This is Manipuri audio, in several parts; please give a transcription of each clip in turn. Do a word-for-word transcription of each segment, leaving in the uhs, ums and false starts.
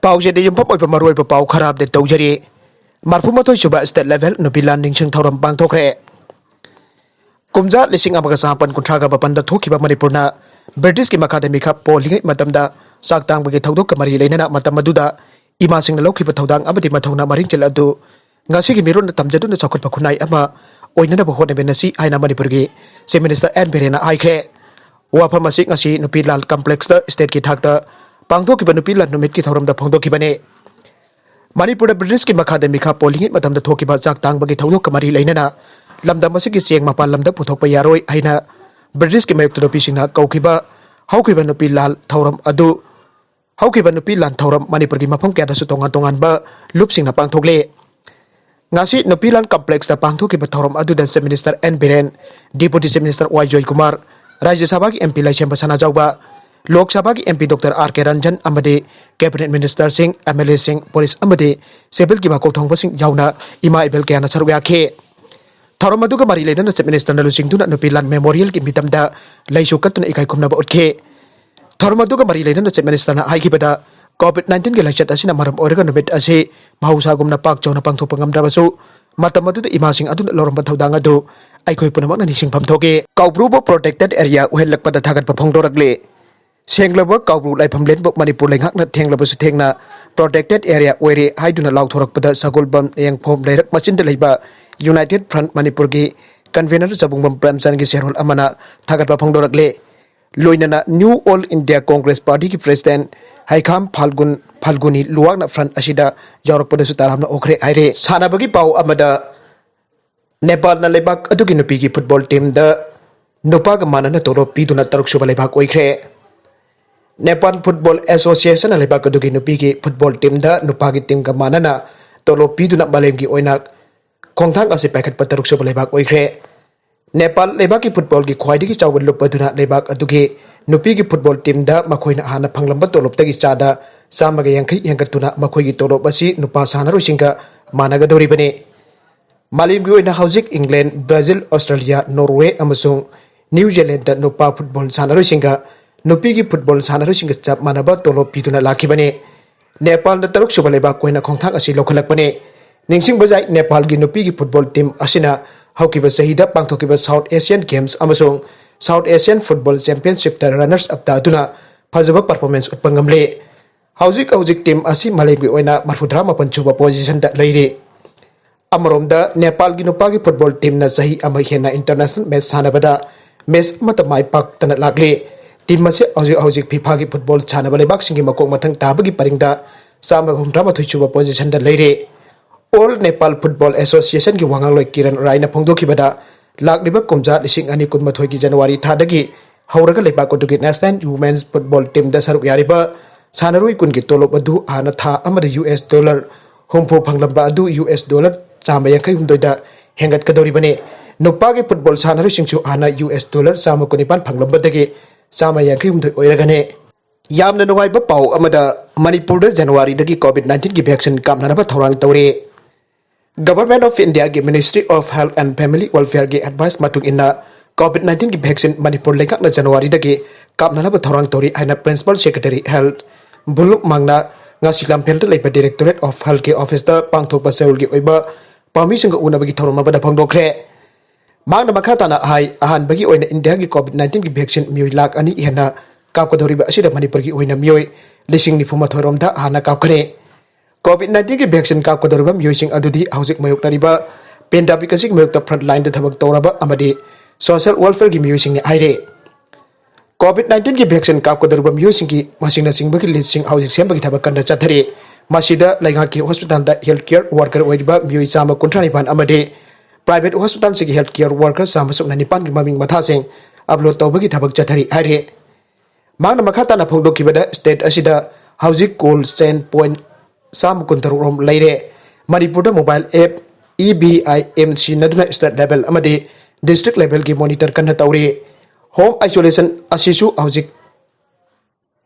ꯄꯥꯎꯆꯦꯗ ꯌꯨꯝꯐꯝ ꯑꯣꯏꯕ ꯃꯔꯨꯑꯣꯏꯕ ꯄꯥꯎ ꯈꯔ ꯑꯞꯗꯦꯠ ꯇꯧꯖꯔꯤ꯫ ꯃꯔꯐꯨ ꯃꯥꯊꯣꯏ ꯁꯨꯕ ꯁ꯭ꯇꯦꯠ ꯂꯦꯚꯦꯜ ꯅꯨꯄꯤ ꯂꯥꯟ ꯅꯤꯡꯁꯤꯡ ꯊꯧꯔꯝ ꯄꯥꯡꯊꯣꯛꯈ꯭ꯔꯦ꯫ ꯀꯨꯝꯖꯥ ꯂꯤꯁꯤꯡ ꯑꯃꯒ ꯆꯃꯥꯄꯟ ꯀꯨꯟꯊ꯭ꯔꯥꯒ ꯃꯥꯄꯟꯗ ꯊꯣꯛꯈꯤꯕ ꯃꯅꯤꯄꯨꯔꯅ ꯕ꯭ꯔꯤꯇꯤꯁꯀꯤ ꯃꯈꯥꯗ ꯃꯤꯈꯥ ꯄꯣꯜꯂꯤꯉꯩ ꯃꯇꯝꯗ ꯆꯥꯛ ꯇꯥꯡꯕꯒꯤ ꯊꯧꯗꯣꯛꯀ ꯃꯔꯤ ꯂꯩꯅꯅ ꯃꯇꯝ ꯑꯗꯨꯗ ꯏꯃꯥꯁꯤꯡꯅ ꯂꯧꯈꯤꯕ ꯊꯧꯗꯥꯡ ꯑꯃꯗꯤ ꯃꯊꯧꯅꯥ ꯃꯔꯤꯡꯖꯦꯜ ꯑꯗꯨ ꯉꯁꯤꯒꯤ ꯃꯤꯔꯣꯟꯗ ꯇꯝꯖꯗꯨꯅ ꯆꯥꯎꯈꯠꯄ ꯈꯨꯟꯅꯥꯏ ꯑꯃ ꯑꯣꯏꯅꯅꯕ ꯍꯣꯠꯅꯃꯤꯟꯅꯁꯤ ꯍꯥꯏꯅ ꯃꯅꯤꯄꯨꯔꯒꯤ ꯆꯤꯐ ꯃꯤꯅꯤꯁꯇꯔ ꯑꯦꯟ ꯕꯤꯔꯦꯟꯅ ꯍꯥꯏꯈ꯭ꯔꯦ꯫ ꯋꯥꯐꯝ ꯑꯁꯤ ꯉꯁꯤ ꯅꯨꯄꯤ ꯂꯥꯟ ꯀꯝꯄ꯭ꯂꯦꯛꯁꯇ ꯁ꯭ꯇꯦꯠꯀꯤ ꯊꯥꯛꯇ ꯄꯥꯡꯊꯣꯛꯈꯤꯕ ꯅꯨꯄꯤ ꯂꯥꯟ ꯅꯨꯃꯤꯠꯀꯤ ꯊꯧꯔꯝꯗ ꯐꯣꯡꯗꯣꯛꯈꯤꯕꯅꯤ꯫ ꯃꯅꯤꯄꯨꯔꯗ ꯕ꯭ꯔꯤꯇꯤꯁꯀꯤ ꯃꯈꯥꯗ ꯃꯤꯈꯥ ꯄꯣꯜꯂꯤꯉꯩ ꯃꯇꯝꯗ ꯊꯣꯛꯈꯤꯕ ꯆꯥꯛ ꯇꯥꯡꯕꯒꯤ ꯊꯧꯗꯣꯛꯀ ꯃꯔꯤ ꯂꯩꯅꯅ ꯂꯝꯗꯝ ꯑꯁꯤꯒꯤ ꯆꯦꯡ ꯃꯄꯥꯟ ꯂꯝꯗ ꯄꯨꯊꯣꯛꯄ ꯌꯥꯔꯣꯏ ꯍꯥꯏꯅ ꯕ꯭ꯔꯤꯇꯤꯁꯀꯤ ꯃꯥꯌꯣꯛꯇ ꯅꯨꯄꯤꯁꯤꯡꯅ ꯀꯧꯈꯤꯕ ꯍꯧꯈꯤꯕ ꯅꯨꯄꯤ ꯂꯥꯟ ꯊꯧꯔꯝ ꯑꯗꯨ ꯍꯧꯈꯤꯕ ꯅꯨꯄꯤ ꯂꯥꯟ ꯊꯧꯔꯝ ꯃꯅꯤꯄꯨꯔꯒꯤ ꯃꯐꯝ ꯀꯌꯥꯗꯁꯨ ꯇꯣꯉꯥꯟ ꯇꯣꯉꯥꯟꯕ ꯂꯨꯞꯁꯤꯡꯅ ꯄꯥꯡꯊꯣꯛꯂꯤ꯫ ꯉꯁꯤ ꯅꯨꯄꯤ ꯂꯥꯟ ꯀꯝꯄ꯭ꯂꯦꯛꯁꯇ ꯄꯥꯡꯊꯣꯛꯈꯤꯕ ꯊꯧꯔꯝ ꯑꯗꯨꯗ chief minister N Biren, deputy chief minister Y Joykumar, Rajya ꯁꯚꯥꯒꯤ ꯑꯦꯝ ꯄꯤ ꯂꯩꯁꯦꯝꯕ ꯁꯅꯥꯖꯥꯎꯕ, ꯂꯣꯛ ꯁꯚꯥꯒꯤ M P doctor R K Ranjan ꯑꯃꯗꯤ ꯀꯦꯕꯤꯅꯦꯠ ꯃꯤꯅꯤꯁꯇꯔꯁꯤꯡ, ꯑꯦꯝ ꯑꯦꯜ ꯑꯦꯁꯤꯡ, ꯄꯨꯂꯤꯁ ꯑꯃꯗꯤ ꯁꯤꯚꯤꯜꯒꯤ ꯃꯀꯣꯛ ꯊꯣꯡꯕꯁꯤꯡ ꯌꯥꯎꯅ ꯏꯃꯥ ꯏꯕꯦꯜ ꯀꯌꯥꯅ ꯁꯔꯨꯛ ꯌꯥꯈꯤ꯫ ꯊꯧꯔꯝ ꯑꯗꯨꯒ ꯃꯔꯤ ꯂꯩꯅꯅ ꯆꯤꯐ ꯃꯤꯅꯤꯁꯇꯔꯅ ꯂꯨꯆꯤꯡꯗꯨꯅ ꯅꯨꯄꯤ ꯂꯥꯟ ꯃꯦꯃꯣꯔꯤꯌꯦꯜꯒꯤ ꯃꯤꯇꯝꯗ ꯂꯩꯁꯨ ꯀꯠꯇꯨꯅ ꯏꯀꯥꯏ ꯈꯨꯝꯅꯕ ꯎꯠꯈꯤ꯫ ꯊꯧꯔꯝ ꯑꯗꯨꯒ ꯃꯔꯤ ꯂꯩꯅꯅ ꯆꯤꯐ ꯃꯤꯅꯤꯁꯇꯔꯅ ꯍꯥꯏꯈꯤꯕꯗ, ꯀꯣꯚꯤꯗ ꯅꯥꯏꯟꯇꯤꯟꯒꯤ ꯂꯥꯏꯆꯠ ꯑꯁꯤꯅ ꯃꯔꯝ ꯑꯣꯏꯔꯒ ꯅꯨꯃꯤꯠ ꯑꯁꯤ ꯃꯍꯧꯁꯥꯒꯨꯝꯅ ꯄꯥꯛ ꯆꯥꯎꯅ ꯄꯥꯡꯊꯣꯛꯄ ꯉꯝꯗ꯭ꯔꯕꯁꯨ, ꯃꯇꯝ ꯑꯗꯨꯗ ꯏꯃꯥꯁꯤꯡ ꯑꯗꯨꯅ ꯂꯧꯔꯝꯕ ꯊꯧꯗꯥꯡ ꯑꯗꯨ ꯑꯩꯈꯣꯏ ꯄꯨꯝꯅꯃꯛꯅ ꯅꯤꯡꯁꯤꯡꯐꯝ ꯊꯣꯛꯏ꯫ ꯀꯥꯎꯕ꯭ꯔꯨꯕꯨ ꯄ꯭ꯔꯣꯇꯦꯛꯇꯦꯗ ꯑꯦꯔꯤꯌꯥ ꯑꯣꯏꯍꯜꯂꯛꯄꯗ ꯊꯥꯒꯠꯄ ꯐꯣꯡꯗꯣꯔꯛꯂꯤ꯫ ꯁꯦꯡꯂꯕ ꯀꯥꯎꯕ꯭ꯔꯨ ꯂꯥꯏꯐꯝꯂꯦꯟꯕꯨ ꯃꯅꯤꯄꯨꯔ ꯂꯩꯉꯥꯛꯅ ꯊꯦꯡꯂꯕꯁꯨ ꯊꯦꯡꯅ ꯄ꯭ꯔꯣꯇꯦꯛꯇꯦꯗ ꯑꯦꯔꯤꯌꯥ ꯑꯣꯏꯔꯦ ꯍꯥꯏꯗꯨꯅ ꯂꯥꯎꯊꯣꯔꯛꯄꯗ ꯁꯒꯣꯜꯕꯟ ꯂꯥꯏꯌꯦꯡꯐꯝ ꯂꯩꯔꯛ ꯃꯆꯤꯟꯗ ꯂꯩꯕ ꯌꯨꯅꯥꯏꯇꯦꯗ ꯐ꯭ꯔꯟꯠ ꯃꯅꯤꯄꯨꯔꯒꯤ ꯀꯟꯚꯦꯅꯔ ꯆꯕꯨꯡꯕꯝ ꯄ꯭ꯔꯦꯝꯆꯟꯗꯒꯤ ꯁꯦꯔꯣꯜ ꯑꯃꯅ ꯊꯥꯒꯠꯄ ꯐꯣꯡꯗꯣꯔꯛꯂꯦ꯫ ꯂꯣꯏꯅꯅ ꯅ꯭ꯌꯨ ꯑꯣꯜ ꯏꯟꯗꯤꯌꯥ ꯀꯣꯡꯒ꯭ꯔꯦꯁ ꯄꯥꯔꯇꯤꯒꯤ ꯄ꯭ꯔꯦꯁꯤꯗꯦꯟꯠ ꯍꯩꯈꯥꯝ ꯐꯥꯜꯒꯨꯟ, ꯐꯥꯜꯒꯨꯅꯤ ꯂꯨꯋꯥꯡꯅ ꯐ꯭ꯔꯟꯠ ꯑꯁꯤꯗ ꯌꯥꯎꯔꯛꯄꯗꯁꯨ ꯇꯔꯥꯝꯅ ꯑꯣꯛꯈ꯭ꯔꯦ ꯍꯥꯏꯔꯦ꯫ ꯁꯥꯟꯅꯕꯒꯤ ꯄꯥꯎ ꯑꯃꯗ, ꯅꯦꯄꯥꯜꯅ ꯂꯩꯕꯥꯛ ꯑꯗꯨꯒꯤ ꯅꯨꯄꯤꯒꯤ ꯐꯨꯠꯕꯣꯜ ꯇꯤꯝꯗ ꯅꯨꯄꯥꯒ ꯃꯥꯟꯅꯅ ꯇꯣꯂꯣꯞ ꯄꯤꯗꯨꯅ ꯇꯔꯨꯛꯁꯨꯕ ꯂꯩꯕꯥꯛ ꯑꯣꯏꯈ꯭ꯔꯦ꯫ ꯅꯦꯄꯥꯜ ꯐꯨꯠꯕꯣꯜ ꯑꯦꯁꯣꯁꯤꯌꯦꯁꯟꯅ ꯂꯩꯕꯥꯛ ꯑꯗꯨꯒꯤ ꯅꯨꯄꯤꯒꯤ ꯐꯨꯠꯕꯣꯜ ꯇꯤꯝꯗ ꯅꯨꯄꯥꯒꯤ ꯇꯤꯝꯒ ꯃꯥꯟꯅꯅ ꯇꯣꯂꯣꯞ ꯄꯤꯗꯨꯅ ꯃꯥꯂꯦꯝꯒꯤ ꯑꯣꯏꯅ ꯈꯣꯡꯊꯥꯡ ꯑꯁꯤ ꯄꯥꯏꯈꯠꯄ ꯇꯔꯨꯛꯁꯨꯕ ꯂꯩꯕꯥꯛ ꯑꯣꯏꯈ꯭ꯔꯦ꯫ ꯅꯦꯄꯥꯜ ꯂꯩꯕꯥꯛꯀꯤ ꯐꯨꯠꯕꯣꯜꯒꯤ ꯈ꯭ꯋꯥꯏꯗꯒꯤ ꯆꯥꯎꯕ ꯂꯨꯞ ꯑꯗꯨꯅ ꯂꯩꯕꯥꯛ ꯑꯗꯨꯒꯤ ꯅꯨꯄꯤꯒꯤ ꯐꯨꯠꯕꯣꯜ ꯇꯤꯝꯗ ꯃꯈꯣꯏꯅ ꯍꯥꯟꯅ ꯐꯪꯂꯝꯕ ꯇꯣꯂꯣꯞꯇꯒꯤ ꯆꯥꯗ ꯆꯥꯝꯃꯒ ꯌꯥꯡꯈꯩ ꯍꯦꯟꯒꯠꯇꯨꯅ ꯃꯈꯣꯏꯒꯤ ꯇꯣꯂꯣꯞ ꯑꯁꯤ ꯅꯨꯄꯥ ꯁꯥꯟꯅꯔꯣꯏꯁꯤꯡꯒ ꯃꯥꯟꯅꯒꯗꯧꯔꯤꯕꯅꯤ꯫ ꯃꯥꯂꯦꯝꯒꯤ ꯑꯣꯏꯅ ꯍꯧꯖꯤꯛ ꯏꯪꯂꯦꯟ, ꯕ꯭ꯔꯥꯖꯤꯜ, ꯑꯣꯁꯇ꯭ꯔꯦꯂꯤꯌꯥ, ꯅꯣꯔꯋꯦ ꯑꯃꯁꯨꯡ ꯅ꯭ꯌꯨ ꯖꯤꯂꯦꯟꯗ ꯅꯨꯄꯥ ꯐꯨꯠꯕꯣꯜ ꯁꯥꯟꯅꯔꯣꯏꯁꯤꯡꯒ ꯅꯨꯄꯤꯒꯤ ꯐꯨꯠꯕꯣꯜ ꯁꯥꯟꯅꯔꯣꯏꯁꯤꯡꯒ ꯆꯞ ꯃꯥꯟꯅꯕ ꯇꯣꯂꯣꯞ ꯄꯤꯗꯨꯅ ꯂꯥꯛꯈꯤꯕꯅꯤ꯫ ꯅꯦꯄꯥꯜꯗ ꯇꯔꯨꯛ ꯁꯨꯕ ꯂꯩꯕꯥꯛ ꯑꯣꯏꯅ ꯈꯣꯡꯊꯥꯡ ꯑꯁꯤ ꯂꯧꯈꯠꯂꯛꯄꯅꯤ꯫ ꯅꯤꯡꯁꯤꯡꯕ ꯌꯥꯏ, ꯅꯦꯄꯥꯜꯒꯤ ꯅꯨꯄꯤꯒꯤ ꯐꯨꯠꯕꯣꯜ ꯇꯤꯝ ꯑꯁꯤꯅ ꯍꯧꯈꯤꯕ ꯆꯍꯤꯗ ꯄꯥꯡꯊꯣꯛꯈꯤꯕ South Asian Games ꯑꯃꯁꯨꯡ South Asian Football Championshipꯇ runners up ꯇꯥꯗꯨꯅ ꯐꯖꯕ performance ꯎꯠꯄ ꯉꯝꯂꯤ꯫ ꯍꯧꯖꯤꯛ ꯍꯧꯖꯤꯛ ꯇꯤꯝ ꯑꯁꯤ ꯃꯥꯂꯦꯝꯒꯤ ꯑꯣꯏꯅ ꯃꯔꯐꯨꯇꯔꯥ ꯃꯥꯄꯟ ꯁꯨꯕ positionꯗ ꯂꯩꯔꯤ꯫ ꯑꯃꯔꯣꯝꯗ, ꯅꯦꯄꯥꯜꯒꯤ ꯅꯨꯄꯥꯒꯤ ꯐꯨꯠꯕꯣꯜ ꯇꯤꯝꯅ ꯆꯍꯤ ꯑꯃ ꯍꯦꯟꯅ international match ꯁꯥꯟꯅꯕꯗ match ꯑꯃꯠꯇ ꯃꯥꯏ ꯄꯥꯛꯇꯅ ꯂꯥꯛꯂꯤ꯫ ꯇꯤꯝ ꯑꯁꯤ ꯍꯧꯖꯤꯛ ꯍꯧꯖꯤꯛ FIFAꯒꯤ ꯐꯨꯠꯕꯣꯜ ꯁꯥꯟꯅꯕ ꯂꯩꯕꯥꯛꯁꯤꯡꯒꯤ ꯃꯀꯣꯛ ꯃꯊꯪ ꯇꯥꯕꯒꯤ ꯄꯔꯤꯡꯗ ꯆꯥꯝꯃ ꯍꯨꯝꯐꯨꯇꯔꯥ ꯃꯥꯊꯣꯏ ꯁꯨꯕ positionꯗ ꯂꯩꯔꯦ꯫ All Nepal Football Associationꯒꯤ ꯋꯥꯉꯥꯡꯂꯣꯏ ꯀꯤꯔꯟ ꯔꯥꯏꯅ ꯐꯣꯡꯗꯣꯛꯈꯤꯕꯗ, ꯂꯥꯛꯂꯤꯕ ꯀꯨꯝꯖꯥ ꯂꯤꯁꯤꯡ ꯑꯅꯤ ꯀꯨꯟꯃꯥꯊꯣꯏꯒꯤ January ꯊꯥꯗꯒꯤ ꯍꯧꯔꯒ ꯂꯩꯕꯥꯛ ꯑꯗꯨꯒꯤ national women's football teamꯗ ꯁꯔꯨꯛ ꯌꯥꯔꯤꯕ ꯁꯥꯟꯅꯔꯣꯏ ꯀꯨꯟꯒꯤ ꯇꯣꯂꯣꯞ ꯑꯗꯨ ꯍꯥꯟꯅ ꯊꯥ ꯑꯃꯗ US dollar ꯍꯨꯝꯐꯨ ꯐꯪꯂꯝꯕ ꯑꯗꯨ US dollar ꯆꯥꯝꯃ ꯌꯥꯡꯈꯩ ꯍꯨꯝꯗꯣꯏꯗ ꯍꯦꯟꯒꯠꯀꯗꯧꯔꯤꯕꯅꯤ꯫ ꯅꯨꯄꯥꯒꯤ ꯐꯨꯠꯕꯣꯜ ꯁꯥꯟꯅꯔꯣꯏꯁꯤꯡꯁꯨ ꯍꯥꯟꯅ US dollar ꯆꯥꯝꯃ ꯀꯨꯟꯅꯤꯄꯥꯟ ꯐꯪꯂꯝꯕꯗꯒꯤ ꯆꯥꯝꯃ ꯌꯥꯡꯈꯩ ꯍꯨꯝꯗꯣꯏ ꯑꯣꯏꯔꯒꯅꯤ꯫ ꯌꯥꯝꯅ ꯅꯨꯡꯉꯥꯏꯕ ꯄꯥꯎ ꯑꯃꯗ, ꯃꯅꯤꯄꯨꯔꯗ Januaryꯗꯒꯤ COVID nineteenꯒꯤ vaccine ꯀꯥꯞꯅꯅꯕ ꯊꯧꯔꯥꯡ ꯇꯧꯔꯤ꯫ Government of Indiaꯒꯤ Ministry of Health and Family Welfareꯒꯤ advice ꯃꯇꯨꯡ ꯏꯟꯅ, COVID nineteenꯒꯤ vaccine ꯃꯅꯤꯄꯨꯔ ꯂꯩꯉꯥꯛꯅ Januaryꯗꯒꯤ ꯀꯥꯞꯅꯅꯕ ꯊꯧꯔꯥꯡ ꯇꯧꯔꯤ ꯍꯥꯏꯅ Principal Secretary Health ꯕꯨꯂꯨꯛ ꯃꯥꯡꯅ ꯉꯁꯤ ꯂꯝꯐꯦꯜꯗ ꯂꯩꯕ Directorate of Healthꯀꯤ officeꯇ ꯄꯥꯡꯊꯣꯛꯄ ꯆꯌꯣꯜꯒꯤ ꯑꯣꯏꯕ ꯄꯥꯎꯃꯤꯁꯤꯡꯒ ꯎꯅꯕꯒꯤ ꯊꯧꯔꯝ ꯑꯃꯗ ꯐꯣꯡꯗꯣꯛꯈ꯭ꯔꯦ꯫ ꯃꯍꯥꯛꯅ ꯃꯈꯥ ꯇꯥꯅ ꯍꯥꯏ, ꯑꯍꯥꯟꯕꯒꯤ ꯑꯣꯏꯅ ꯏꯟꯗꯤꯌꯥꯒꯤ COVID nineteenꯒꯤ vaccine ꯃꯤꯑꯣꯏ ꯂꯥꯈ ꯑꯅꯤ ꯍꯦꯟꯅ ꯀꯥꯞꯀꯗꯧꯔꯤꯕ ꯑꯁꯤꯗ ꯃꯅꯤꯄꯨꯔꯒꯤ ꯑꯣꯏꯅ ꯃꯤꯑꯣꯏ ꯂꯤꯁꯤꯡ ꯅꯤꯐꯨ ꯃꯥꯊꯣꯏ ꯔꯣꯝꯗ ꯍꯥꯟꯅ ꯀꯥꯞꯈ꯭ꯔꯦ꯫ COVID nineteenꯒꯤ vaccine ꯀꯥꯞꯀꯗꯧꯔꯤꯕ ꯃꯤꯑꯣꯏꯁꯤꯡ ꯑꯗꯨꯗꯤ ꯍꯧꯖꯤꯛ ꯃꯥꯌꯣꯛꯅꯔꯤꯕ pandemic ꯑꯁꯤꯒꯤ ꯃꯥꯌꯣꯛꯇ frontlineꯗ ꯊꯕꯛ ꯇꯧꯔꯕ ꯑꯃꯗꯤ social welfareꯒꯤ ꯃꯤꯑꯣꯏꯁꯤꯡꯅꯤ ꯍꯥꯏꯔꯦ꯫ COVID nineteenꯒꯤ vaccine ꯀꯥꯞꯀꯗꯧꯔꯤꯕ ꯃꯤꯑꯣꯏꯁꯤꯡꯒꯤ ꯃꯁꯤꯡꯅꯆꯤꯡꯕꯒꯤ listꯁꯤꯡ ꯍꯧꯖꯤꯛ ꯁꯦꯝꯕꯒꯤ ꯊꯕꯛ ꯀꯟꯅ ꯆꯠꯊꯔꯤ꯫ ꯃꯁꯤꯗ ꯂꯩꯉꯥꯛꯀꯤ hospitalꯗ health care worker ꯑꯣꯏꯔꯤꯕ ꯃꯤꯑꯣꯏ ꯆꯥꯝꯃ ꯀꯨꯟꯊ꯭ꯔꯥ ꯅꯤꯄꯥꯟ ꯑꯃꯗꯤ private hospitalꯁꯤꯡꯒꯤ health care worker ꯆꯥꯝꯃ ꯁꯨꯞꯅ ꯅꯤꯄꯥꯟꯒꯤ ꯃꯃꯤꯡ ꯃꯊꯥꯁꯤꯡ upload ꯇꯧꯕꯒꯤ ꯊꯕꯛ ꯆꯠꯊꯔꯤ ꯍꯥꯏꯔꯤ꯫ ꯃꯍꯥꯛꯅ ꯃꯈꯥ ꯇꯥꯅ ꯐꯣꯡꯗꯣꯛꯈꯤꯕꯗ, state ꯑꯁꯤꯗ ꯍꯧꯖꯤꯛ cold chain point ꯆꯥꯝꯃ ꯀꯨꯟꯇꯔꯨꯛ ꯔꯣꯝ ꯂꯩꯔꯦ꯫ ꯃꯅꯤꯄꯨꯔꯗ mobile app EVIM ꯁꯤꯖꯤꯟꯅꯗꯨꯅ state level ꯑꯃꯗꯤ district levelꯒꯤ monitor ꯀꯟꯅ ꯇꯧꯔꯤ꯫ Home isolation ꯑꯁꯤꯁꯨ ꯍꯧꯖꯤꯛ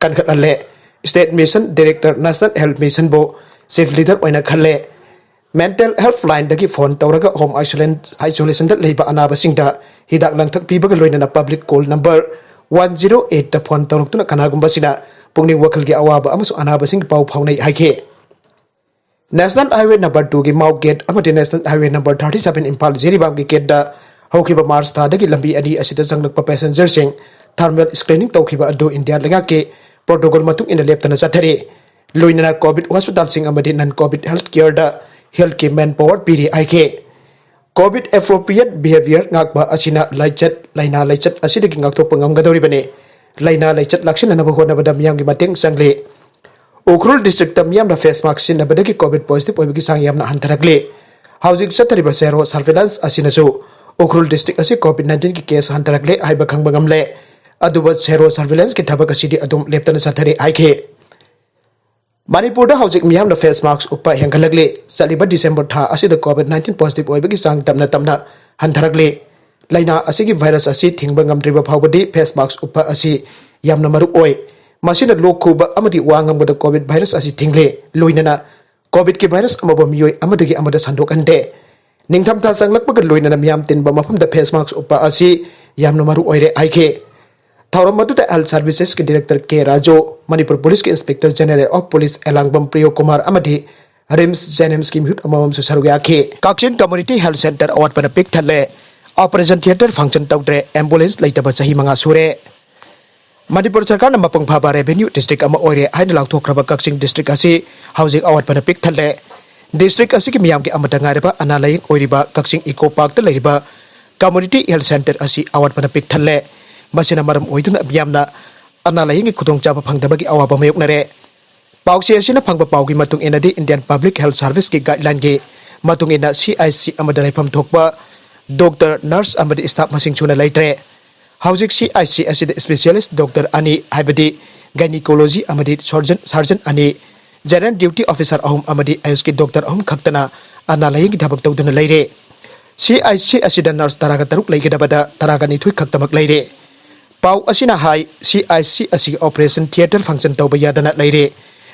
ꯀꯟꯈꯠꯍꯜꯂꯦ꯫ State Mission Director National Health Missionꯕꯨ chief leader ꯑꯣꯏꯅ ꯈꯜꯂꯦ꯫ Mental Helplineꯗꯒꯤ phone ꯇꯧꯔꯒ home isolation, isolationꯗ ꯂꯩꯕ ꯑꯅꯥꯕꯁꯤꯡꯗ ꯍꯤꯗꯥꯛ ꯂꯥꯡꯊꯛ ꯄꯤꯕꯒ ꯂꯣꯏꯅꯅ public call number one zero ꯑꯩꯠꯇ ꯐꯣꯟ ꯇꯧꯔꯛꯇꯨꯅ ꯀꯅꯥꯒꯨꯝꯕꯁꯤꯅ ꯄꯨꯛꯅꯤꯡ ꯋꯥꯈꯜꯒꯤ ꯑꯋꯥꯕ ꯑꯃꯁꯨꯡ ꯑꯅꯥꯕꯁꯤꯡꯒꯤ ꯄꯥꯎ ꯐꯥꯎꯅꯩ ꯍꯥꯏꯈꯤ꯫ ꯅꯦꯁꯅꯦꯜ ꯍꯥꯏꯋꯦ ꯅꯝꯕꯔ ꯇꯨꯒꯤ ꯃꯥꯎ ꯒꯦꯠ ꯑꯃꯗꯤ national highway number thirty seven Imphal ꯖꯤꯔꯤꯕꯥꯝꯒꯤ ꯒꯦꯠꯇ ꯍꯧꯈꯤꯕ ꯃꯥꯔꯆ ꯊꯥꯗꯒꯤ ꯂꯝꯕꯤ ꯑꯅꯤ ꯑꯁꯤꯗ ꯆꯪꯂꯛꯄ ꯄꯦꯁꯦꯟꯖꯔꯁꯤꯡ ꯊꯔꯃꯦꯜ ꯁ꯭ꯀ꯭ꯔꯤꯅꯤꯡ ꯇꯧꯈꯤꯕ ꯑꯗꯨ ꯏꯟꯗꯤꯌꯥ ꯂꯩꯉꯥꯛꯀꯤ ꯄ꯭ꯔꯣꯇꯣꯀꯣꯜ ꯃꯇꯨꯡ ꯏꯟꯅ ꯂꯦꯞꯇꯅ ꯆꯠꯊꯔꯤ꯫ ꯂꯣꯏꯅꯅ ꯀꯣꯚꯤꯗ ꯍꯣꯁꯄꯤꯇꯥꯜꯁꯤꯡ ꯑꯃꯗꯤ ꯅꯟ ꯀꯣꯚꯤꯗ ꯍꯦꯜꯊ ꯀꯦꯌꯔꯗ ꯍꯦꯜꯊꯀꯤ ꯃꯦꯟ ꯄꯥꯋꯔ ꯄꯤꯔꯤ ꯍꯥꯏꯈꯤ꯫ ꯀꯣꯚꯤꯗ ꯑꯦꯄ꯭ꯔꯣꯄ꯭ꯔꯤꯌꯦꯠ ꯕꯤꯍꯦꯕꯤꯌꯔ ꯉꯥꯛꯄ ꯑꯁꯤꯅ ꯂꯥꯏꯆꯠ, ꯂꯥꯏꯅꯥ ꯂꯥꯏꯆꯠ ꯑꯁꯤꯗꯒꯤ ꯉꯥꯛꯊꯣꯛꯄ ꯉꯝꯒꯗꯧꯔꯤꯕꯅꯤ꯫ ꯂꯥꯏꯅꯥ ꯂꯥꯏꯆꯠ ꯂꯥꯛꯁꯤꯟꯅꯅꯕ ꯍꯣꯠꯅꯕꯗ ꯃꯤꯌꯥꯝꯒꯤ ꯃꯇꯦꯡ ꯆꯪꯂꯤ꯫ ꯎꯈ꯭ꯔꯨꯜ ꯗꯤꯁꯇ꯭ꯔꯤꯛꯇ ꯃꯤꯌꯥꯝꯅ ꯐꯦꯁ ꯃꯥꯁꯛ ꯁꯤꯖꯤꯟꯅꯕꯗꯒꯤ ꯀꯣꯚꯤꯗ ꯄꯣꯖꯤꯇꯤꯚ ꯑꯣꯏꯕꯒꯤ ꯆꯥꯡ ꯌꯥꯝꯅ ꯍꯟꯊꯔꯛꯂꯤ꯫ ꯍꯧꯖꯤꯛ ꯆꯠꯊꯔꯤꯕ ꯁꯦꯔꯣ ꯁꯔꯚꯦꯂꯥꯟꯁ ꯑꯁꯤꯅꯁꯨ ꯎꯈ꯭ꯔꯨꯜ ꯗꯤꯁꯇ꯭ꯔꯤꯛ ꯑꯁꯤ ꯀꯣꯚꯤꯗ ꯅꯥꯏꯟꯇꯤꯟꯒꯤ ꯀꯦꯁ ꯍꯟꯊꯔꯛꯂꯦ ꯍꯥꯏꯕ ꯈꯪꯕ ꯉꯝꯂꯦ꯫ ꯑꯗꯨꯕꯨ ꯁꯦꯔꯣ ꯁꯔꯚꯦꯂꯥꯟꯁꯀꯤ ꯊꯕꯛ ꯑꯁꯤꯗꯤ ꯑꯗꯨꯝ ꯂꯦꯞꯇꯅ ꯆꯠꯊꯔꯤ ꯍꯥꯏꯈꯤ꯫ ꯃꯅꯤꯄꯨꯔꯗ ꯍꯧꯖꯤꯛ ꯃꯤꯌꯥꯝꯅ ꯐꯦꯁ ꯃꯥꯁꯛ ꯎꯞꯄ ꯍꯦꯟꯒꯠꯂꯛꯂꯤ꯫ ꯆꯠꯂꯤꯕ ꯗꯤꯁꯦꯝꯕꯔ ꯊꯥ ꯑꯁꯤꯗ ꯀꯣꯚꯤꯗ ꯅꯥꯏꯟꯇꯤꯟ ꯄꯣꯖꯤꯇꯤꯚ ꯑꯣꯏꯕꯒꯤ ꯆꯥꯡ ꯇꯞꯅ ꯇꯞꯅ ꯍꯟꯊꯔꯛꯂꯤ꯫ ꯂꯥꯏꯅꯥ ꯑꯁꯤꯒꯤ ꯚꯥꯏꯔꯁ ꯑꯁꯤ ꯊꯤꯡꯕ ꯉꯝꯗ꯭ꯔꯤꯕ ꯐꯥꯎꯕꯗꯤ ꯐꯦꯁ ꯃꯥꯁꯛ ꯎꯞꯄ ꯑꯁꯤ ꯌꯥꯝꯅ ꯃꯔꯨ ꯑꯣꯏ꯫ ꯃꯁꯤꯅ ꯂꯣꯛ ꯈꯨꯕ ꯑꯃꯗꯤ ꯋꯥ ꯉꯥꯡꯕꯗ ꯀꯣꯚꯤꯗ ꯚꯥꯏꯔꯁ ꯑꯁꯤ ꯊꯤꯡꯂꯦ꯫ ꯂꯣꯏꯅꯅ ꯀꯣꯚꯤꯗꯀꯤ ꯚꯥꯏꯔꯁ ꯑꯃꯕꯨ ꯃꯤꯑꯣꯏ ꯑꯃꯗꯒꯤ ꯑꯃꯗ ꯁꯟꯗꯣꯛꯍꯟꯗꯦ꯫ ꯅꯤꯡꯊꯝꯊꯥ ꯆꯪꯂꯛꯄꯒ ꯂꯣꯏꯅꯅ ꯃꯤꯌꯥꯝ ꯇꯤꯟꯕ ꯃꯐꯝꯗ ꯐꯦꯁ ꯃꯥꯁꯛ ꯎꯞꯄ ꯑꯁꯤ ꯌꯥꯝꯅ ꯃꯔꯨ ꯑꯣꯏꯔꯦ ꯍꯥꯏꯈꯤ꯫ ꯊꯧꯔꯝ ꯑꯗꯨꯗ ꯍꯦꯜꯊ ꯁꯔꯚꯤꯁꯦꯁꯀꯤ ꯗꯤꯔꯦꯛꯇꯔ ꯀꯦ ꯔꯥꯖꯨ, ꯃꯅꯤꯄꯨꯔ ꯄꯨꯂꯤꯁꯀꯤ inspector general of police Elangbam Priyo Kumar ꯑꯃꯗꯤ ꯔꯤꯝꯁ ꯖꯦꯅꯤꯝꯁꯀꯤ ꯃꯤꯍꯨꯠ ꯑꯃꯃꯝꯁꯨ ꯁꯔꯨꯛ ꯌꯥꯈꯤ꯫ ꯀꯛꯆꯤꯡ ꯀꯝꯃ꯭ꯌꯨꯅꯤꯇꯤ ꯍꯦꯜꯊ ꯁꯦꯟꯇꯔ ꯑꯋꯥꯠꯄꯅ ꯄꯤꯛ ꯊꯜꯂꯦ꯫ ꯑꯣꯄꯔꯦꯁꯟ ꯊꯤꯌꯦꯇꯔ ꯐꯪꯁꯟ ꯇꯧꯗ꯭ꯔꯦ꯫ ꯑꯦꯝꯕꯨꯂꯦꯟꯁ ꯂꯩꯇꯕ ꯆꯍꯤ ꯃꯉꯥ ꯁꯨꯔꯦ꯫ ꯃꯅꯤꯄꯨꯔ ꯁꯔꯀꯥꯔꯅ ꯃꯄꯨꯡ ꯐꯥꯕ ꯔꯦꯚꯦꯅ꯭ꯌꯨ ꯗꯤꯁꯇ꯭ꯔꯤꯛ ꯑꯃ ꯑꯣꯏꯔꯦ ꯍꯥꯏꯅ ꯂꯥꯎꯊꯣꯛꯈ꯭ꯔꯕ ꯀꯛꯆꯤꯡ ꯗꯤꯁꯇ꯭ꯔꯤꯛ ꯑꯁꯤ ꯍꯧꯖꯤꯛ ꯑꯋꯥꯠꯄꯅ ꯄꯤꯛ ꯊꯜꯂꯦ꯫ ꯗꯤꯁꯇ꯭ꯔꯤꯛ ꯑꯁꯤꯒꯤ ꯃꯤꯌꯥꯝꯒꯤ ꯑꯃꯠꯇ ꯉꯥꯏꯔꯕ ꯑꯅꯥ ꯂꯥꯌꯦꯡ ꯑꯣꯏꯔꯤꯕ ꯀꯛꯆꯤꯡ ꯏꯀꯣ ꯄꯥꯔꯛꯇ ꯂꯩꯔꯤꯕ ꯀꯝꯃ꯭ꯌꯨꯅꯤꯇꯤ ꯍꯦꯜꯊ ꯁꯦꯟꯇꯔ ꯑꯁꯤ ꯑꯋꯥꯠꯄꯅ ꯄꯤꯛ ꯊꯜꯂꯦ꯫ ꯃꯁꯤꯅ ꯃꯔꯝ ꯑꯣꯏꯗꯨꯅ ꯃꯤꯌꯥꯝꯅ ꯑꯅꯥ ꯂꯥꯌꯦꯡꯒꯤ ꯈꯨꯗꯣꯡꯆꯥꯕ ꯐꯪꯗꯕꯒꯤ ꯑꯋꯥꯕ ꯃꯥꯌꯣꯛꯅꯔꯦ꯫ ꯄꯥꯎꯆꯦ ꯑꯁꯤꯅ ꯐꯪꯕ ꯄꯥꯎꯒꯤ ꯃꯇꯨꯡ ꯏꯟꯅꯗꯤ, ꯏꯟꯗꯤꯌꯟ ꯄꯕ꯭ꯂꯤꯛ ꯍꯦꯜꯊ ꯁꯔꯚꯤꯁꯀꯤ ꯒꯥꯏꯗꯂꯥꯏꯟꯒꯤ ꯃꯇꯨꯡ ꯏꯟꯅ, ꯁꯤ ꯑꯥꯏ ꯁꯤ ꯑꯃꯗ ꯂꯩꯐꯝ ꯊꯣꯛꯄ ꯗꯣꯛꯇꯔ, ꯅꯔꯁ ꯑꯃꯗꯤ ꯁ꯭ꯇꯥꯐ ꯃꯁꯤꯡ ꯁꯨꯅ ꯂꯩꯇ꯭ꯔꯦ꯫ ꯍꯧꯖꯤꯛ ꯁꯤ ꯑꯥꯏ ꯁꯤ ꯑꯁꯤꯗ ꯁ꯭ꯄꯦꯁꯤꯌꯦꯂꯤꯁ ꯗꯣꯛꯇꯔ ꯑꯅꯤ, ꯍꯥꯏꯕꯗꯤ ꯒꯥꯏꯅꯤꯀꯣꯂꯣꯖꯤ ꯑꯃꯗꯤ ꯁꯔꯖꯟ, ꯁꯔꯖꯟ ꯑꯅꯤ, ꯖꯦꯅꯔꯦꯜ ꯗ꯭ꯌꯨꯇꯤ ꯑꯣꯐꯤꯁꯥꯔ ꯑꯍꯨꯝ ꯑꯃꯗꯤ ꯑꯌꯨꯁꯀꯤ ꯗꯣꯛꯇꯔ ꯑꯍꯨꯝ ꯈꯛꯇꯅ ꯑꯅꯥ ꯂꯥꯌꯦꯡꯒꯤ ꯊꯕꯛ ꯇꯧꯗꯨꯅ ꯂꯩꯔꯦ꯫ ꯁꯤ ꯑꯥꯏ ꯁꯤ ꯑꯁꯤꯗ ꯅꯔꯁ ꯇꯔꯥꯒ ꯇꯔꯨꯛ ꯂꯩꯒꯗꯕꯗ ꯇꯔꯥꯒ ꯅꯤꯊꯣꯏ ꯈꯛꯇꯃꯛ ꯂꯩꯔꯦ꯫ ꯄꯥꯎ ꯑꯁꯤꯅ ꯍꯥꯏ, ꯁꯤ ꯑꯥꯏ ꯁꯤ ꯑꯁꯤꯒꯤ ꯑꯣꯄꯔꯦꯁꯟ ꯊꯤꯌꯦꯇꯔ ꯐꯪꯁꯟ ꯇꯧꯕ ꯌꯥꯗꯅ ꯂꯩꯔꯦ꯫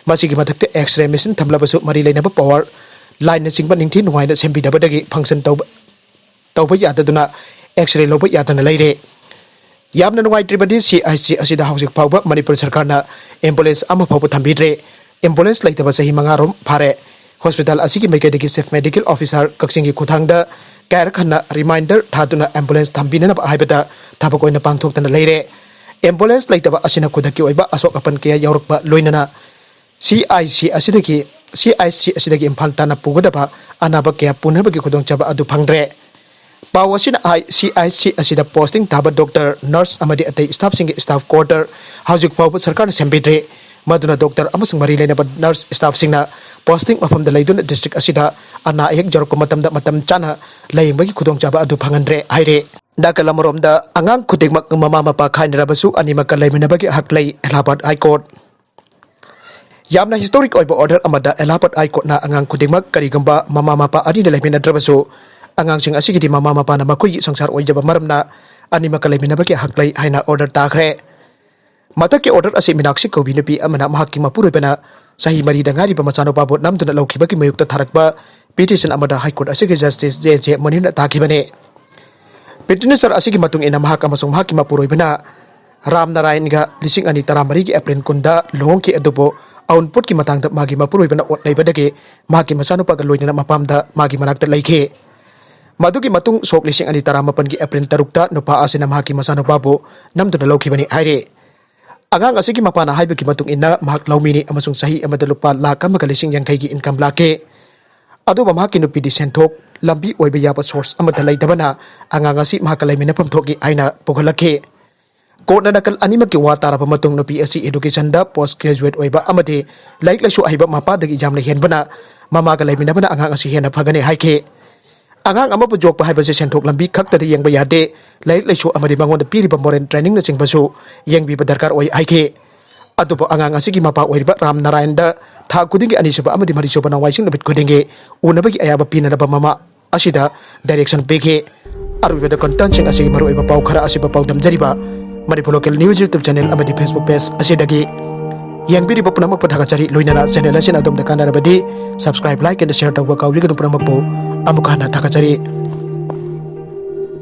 ꯃꯁꯤꯒꯤ ꯃꯊꯛꯇ ꯑꯦꯛꯁ-ꯔꯦ ꯃꯦꯁꯤꯟ ꯊꯝꯂꯕꯁꯨ ꯃꯔꯤ ꯂꯩꯅꯕ ꯄꯥꯋꯔ ꯂꯥꯏꯟꯅꯆꯤꯡꯕ ꯅꯤꯡꯊꯤ ꯅꯨꯡꯉꯥꯏꯅ ꯁꯦꯝꯕꯤꯗꯕꯗꯒꯤ ꯐꯪꯁꯟ ꯇꯧꯕ, ꯇꯧꯕ ꯌꯥꯗꯗꯨꯅ ꯑꯦꯛꯁ-ꯔꯦ ꯂꯧꯕ ꯌꯥꯗꯅ ꯂꯩꯔꯦ꯫ ꯌꯥꯝꯅ ꯅꯨꯡꯉꯥꯏꯇ꯭ꯔꯤꯕꯗꯤ, ꯁꯤ ꯑꯥꯏ ꯁꯤ ꯑꯁꯤꯗ ꯍꯧꯖꯤꯛ ꯐꯥꯎꯕ ꯃꯅꯤꯄꯨꯔ ꯁꯔꯀꯥꯔꯅ ambulance ꯑꯃ ꯐꯥꯎꯕ ꯊꯝꯕꯤꯗ꯭ꯔꯦ꯫ Ambulance ꯂꯩꯇꯕ ꯆꯍꯤ ꯃꯉꯥ ꯔꯣꯝ ꯐꯥꯔꯦ꯫ Hospital ꯑꯁꯤꯒꯤ ꯃꯥꯏꯀꯩꯗꯒꯤ Chief Medical Officer ꯀꯛꯆꯤꯡꯒꯤ ꯈꯨꯠꯊꯥꯡꯗ ꯀꯌꯥꯔꯛ ꯍꯟꯅ reminder ꯊꯥꯗꯨꯅ ambulance ꯊꯝꯕꯤꯅꯅꯕ ꯍꯥꯏꯕꯗ ꯊꯕꯛ ꯑꯣꯏꯅ ꯄꯥꯡꯊꯣꯛꯇꯅ ꯂꯩꯔꯦ꯫ Ambulance ꯂꯩꯇꯕ ꯑꯁꯤꯅ ꯈꯨꯗꯛꯀꯤ ꯑꯣꯏꯕ ꯑꯁꯣꯛ ꯑꯄꯟ ꯀꯌꯥ ꯌꯥꯎꯔꯛꯄ ꯂꯣꯏꯅꯅ ꯁꯤ ꯑꯥꯏ ꯁꯤ ꯑꯁꯤꯗꯒꯤ, ꯁꯤ ꯑꯥꯏ ꯁꯤ ꯑꯁꯤꯗꯒꯤ ꯏꯝꯐꯥꯜ ꯇꯥꯟꯅ ꯄꯨꯒꯗꯕ ꯑꯅꯥꯕ ꯀꯌꯥ ꯄꯨꯅꯕꯒꯤ ꯈꯨꯗꯣꯡꯆꯥꯕ ꯑꯗꯨ ꯐꯪꯗ꯭ꯔꯦ꯫ ꯄꯥꯎ ꯑꯁꯤꯅ ꯍꯥꯏ, ꯁꯤ ꯑꯥꯏ ꯁꯤ ꯑꯁꯤꯗ posting ꯇꯥꯕ doctor, nurse ꯑꯃꯗꯤ ꯑꯇꯩ staffꯁꯤꯡꯒꯤ staff quarter ꯍꯧꯖꯤꯛ ꯐꯥꯎꯕ ꯁꯔꯀꯥꯔꯅ ꯁꯦꯝꯕꯤꯗ꯭ꯔꯤ꯫ ꯃꯗꯨꯅ doctor ꯑꯃꯁꯨꯡ ꯃꯔꯤ ꯂꯩꯅꯕ nurse staffꯁꯤꯡꯅ posting ꯃꯐꯝꯗ ꯂꯩꯗꯨꯅ district ꯑꯁꯤꯗ ꯑꯅꯥ ꯑꯌꯦꯛ ꯌꯧꯔꯛꯄ ꯃꯇꯝꯗ ꯃꯇꯝ ꯆꯥꯅ ꯂꯥꯌꯦꯡꯕꯒꯤ ꯈꯨꯗꯣꯡꯆꯥꯕ ꯑꯗꯨ ꯐꯪꯍꯟꯗ꯭ꯔꯦ ꯍꯥꯏꯔꯦ꯫ ꯅꯥꯀꯜ ꯑꯃꯔꯣꯝꯗ, ꯑꯉꯥꯡ ꯈꯨꯗꯤꯡꯃꯛ ꯃꯃꯥ ꯃꯄꯥ ꯈꯥꯏꯅꯔꯕꯁꯨ ꯑꯅꯤꯃꯛꯀ ꯂꯩꯃꯤꯟꯅꯕꯒꯤ ꯍꯛ ꯂꯩ, Allahabad High Court꯫ ꯌꯥꯝꯅ historic ꯑꯣꯏꯕ order ꯑꯃꯗ Allahabad High Courtꯅ ꯑꯉꯥꯡ ꯈꯨꯗꯤꯡꯃꯛ, ꯀꯔꯤꯒꯨꯝꯕ ꯃꯃꯥ ꯃꯄꯥ ꯑꯅꯤꯅ ꯂꯩꯃꯤꯟꯅꯗ꯭ꯔꯕꯁꯨ, ꯑꯉꯥꯡꯁꯤꯡ ꯑꯁꯤꯒꯤꯗꯤ ꯃꯃꯥ ꯃꯄꯥꯅ ꯃꯈꯣꯏꯒꯤ ꯁꯪꯁꯥꯔ ꯑꯣꯏꯖꯕ ꯃꯔꯝꯅ ꯑꯅꯤꯃꯛꯀ ꯂꯩꯃꯤꯟꯅꯕꯒꯤ ꯍꯛ ꯂꯩ ꯍꯥꯏꯅ order ꯇꯥꯈ꯭ꯔꯦ꯫ ꯃꯊꯛꯀꯤ order ꯑꯁꯤ ꯃꯤꯅꯥꯛꯁꯤ ꯀꯧꯕꯤ ꯅꯨꯄꯤ ꯑꯃꯅ ꯃꯍꯥꯛꯀꯤ ꯃꯄꯨꯔꯣꯏꯕꯅ ꯆꯍꯤ ꯃꯔꯤꯗ ꯉꯥꯏꯔꯤꯕ ꯃꯆꯥꯅꯨꯄꯥꯕꯨ ꯅꯝꯗꯨꯅ ꯂꯧꯈꯤꯕꯒꯤ ꯃꯥꯌꯣꯛꯇ ꯊꯥꯔꯛꯄ petition ꯑꯃꯗ High Court ꯑꯁꯤꯒꯤ Justice J J ꯃꯨꯅꯤꯔꯅ ꯇꯥꯈꯤꯕꯅꯤ꯫ Petitioner ꯑꯁꯤꯒꯤ ꯃꯇꯨꯡ ꯏꯟꯅ, ꯃꯍꯥꯛ ꯑꯃꯁꯨꯡ ꯃꯍꯥꯛꯀꯤ ꯃꯄꯨꯔꯣꯏꯕꯅ ꯔꯥꯝ ꯅꯥꯔꯥꯌꯟꯒ ꯂꯤꯁꯤꯡ ꯑꯅꯤ ꯇꯔꯥꯃꯔꯤꯒꯤ April ꯀꯨꯟꯗ ꯂꯨꯍꯣꯡꯈꯤ, ꯑꯗꯨꯕꯨ ꯑꯎꯟꯄꯣꯠꯀꯤ ꯃꯇꯥꯡꯗ ꯃꯥꯒꯤ ꯃꯄꯨꯔꯣꯏꯕꯅ ꯑꯣꯠ ꯅꯩꯕꯗꯒꯤ ꯃꯍꯥꯛꯀꯤ ꯃꯆꯥꯅꯨꯄꯥꯒ ꯂꯣꯏꯅꯅ ꯃꯄꯥꯝꯗ ꯃꯥꯒꯤ ꯃꯅꯥꯛꯇ ꯂꯩꯈꯤ꯫ ꯃꯗꯨꯒꯤ ꯃꯇꯨꯡ ꯁꯣꯛ ꯂꯤꯁꯤꯡ ꯑꯅꯤ ꯇꯔꯥꯃꯥꯄꯟꯒꯤ April ꯇꯔꯨꯛꯇ ꯅꯨꯄꯥ ꯑꯁꯤꯅ ꯃꯍꯥꯛꯀꯤ ꯃꯆꯥꯅꯨꯄꯥꯕꯨ ꯅꯝꯗꯨꯅ ꯂꯧꯈꯤꯕꯅꯤ ꯍꯥꯏꯔꯤ꯫ ꯑꯉꯥꯡ ꯑꯁꯤꯒꯤ ꯃꯄꯥꯅ ꯍꯥꯏꯕꯒꯤ ꯃꯇꯨꯡ ꯏꯟꯅ, ꯃꯍꯥꯛ ꯂꯧꯃꯤꯅꯤ ꯑꯃꯁꯨꯡ ꯆꯍꯤ ꯑꯃꯗ ꯂꯨꯄꯥ ꯂꯥꯈ ꯑꯃꯒ ꯂꯤꯁꯤꯡ ꯌꯥꯡꯈꯩꯒꯤ income ꯂꯥꯛꯈꯤ꯫ ꯑꯗꯨꯕꯨ ꯃꯍꯥꯛꯀꯤ ꯅꯨꯄꯤꯗꯤ ꯁꯦꯟꯊꯣꯛ ꯂꯝꯕꯤ ꯑꯣꯏꯕ ꯌꯥꯕ source ꯑꯃꯠꯇ ꯂꯩꯇꯕꯅ ꯑꯉꯥꯡ ꯑꯁꯤ ꯃꯍꯥꯛꯀ ꯂꯩꯃꯤꯟꯅꯐꯝ ꯊꯣꯛꯏ ꯍꯥꯏꯅ ꯄꯨꯈꯠꯂꯛꯈꯤ꯫ Courtꯅ ꯅꯥꯀꯜ ꯑꯅꯤꯃꯛꯀꯤ ꯋꯥ ꯇꯥꯔꯕ ꯃꯇꯨꯡ, ꯅꯨꯄꯤ ꯑꯁꯤ educationꯗ post graduate ꯑꯣꯏꯕ ꯑꯃꯗꯤ ꯂꯥꯏꯔꯤꯛ ꯂꯥꯏꯁꯨ ꯑꯍꯩꯕ ꯃꯄꯥꯗꯒꯤ ꯌꯥꯝꯅ ꯍꯦꯟꯕꯅ ꯃꯃꯥꯒ ꯂꯩꯃꯤꯟꯅꯕꯅ ꯑꯉꯥꯡ ꯑꯁꯤ ꯍꯦꯟꯅ ꯐꯒꯅꯤ ꯍꯥꯏꯈꯤ꯫ ꯑꯉꯥꯡ ꯑꯃꯕꯨ ꯌꯣꯛꯄ ꯍꯥꯏꯕꯁꯤ ꯁꯦꯟꯊꯣꯛ ꯂꯝꯕꯤ ꯈꯛꯇꯗ ꯌꯦꯡꯕ ꯌꯥꯗꯦ꯫ ꯂꯥꯏꯔꯤꯛ ꯂꯥꯏꯁꯨ ꯑꯃꯗꯤ ꯃꯉꯣꯟꯗ ꯄꯤꯔꯤꯕ moral trainingꯅꯆꯤꯡꯕꯁꯨ ꯌꯦꯡꯕꯤꯕ ꯗꯔꯀꯥꯔ ꯑꯣꯏ ꯍꯥꯏꯈꯤ꯫ ꯑꯗꯨꯕꯨ ꯑꯉꯥꯡ ꯑꯁꯤꯒꯤ ꯃꯄꯥ ꯑꯣꯏꯔꯤꯕ ꯔꯥꯝ ꯅꯥꯔꯥꯌꯟꯗ ꯊꯥ ꯈꯨꯗꯤꯡꯒꯤ ꯑꯅꯤꯁꯨꯕ ꯑꯃꯗꯤ ꯃꯔꯤꯁꯨꯕ ꯅꯣꯡꯃꯥꯏꯖꯤꯡ ꯅꯨꯃꯤꯠ ꯈꯨꯗꯤꯡꯒꯤ ꯎꯅꯕꯒꯤ ꯑꯌꯥꯕ ꯄꯤꯅꯅꯕ ꯃꯃꯥ ꯑꯁꯤꯗ direction ꯄꯤꯈꯤ꯫ ꯑꯔꯣꯏꯕꯗ contentꯁꯤꯡ ꯑꯁꯤꯒꯤ ꯃꯔꯨꯑꯣꯏꯕ ꯄꯥꯎ ꯈꯔ ꯑꯁꯤꯕꯨ ꯄꯥꯎꯗꯝꯖꯔꯤꯕ Manipur Local News YouTube channel ꯑꯃꯗꯤ Facebook page ꯑꯁꯤꯗꯒꯤ ꯌꯦꯡꯕꯤꯔꯤꯕ ꯄꯨꯝꯅꯃꯛꯄꯨ ꯊꯥꯒꯠꯆꯔꯤ꯫ ꯂꯣꯏꯅꯅ channel ꯑꯁꯤꯅ ꯑꯗꯣꯝꯗ ꯀꯥꯟꯅꯔꯕꯗꯤ subscribe, like and share ꯇꯧꯕ ꯀꯥꯎꯕꯤꯒꯅꯨ꯫ ꯄꯨꯝꯅꯃꯛꯄꯨ ꯑꯃꯨꯛ ꯍꯟꯅ ꯊꯥꯒꯠꯆꯔꯤ꯫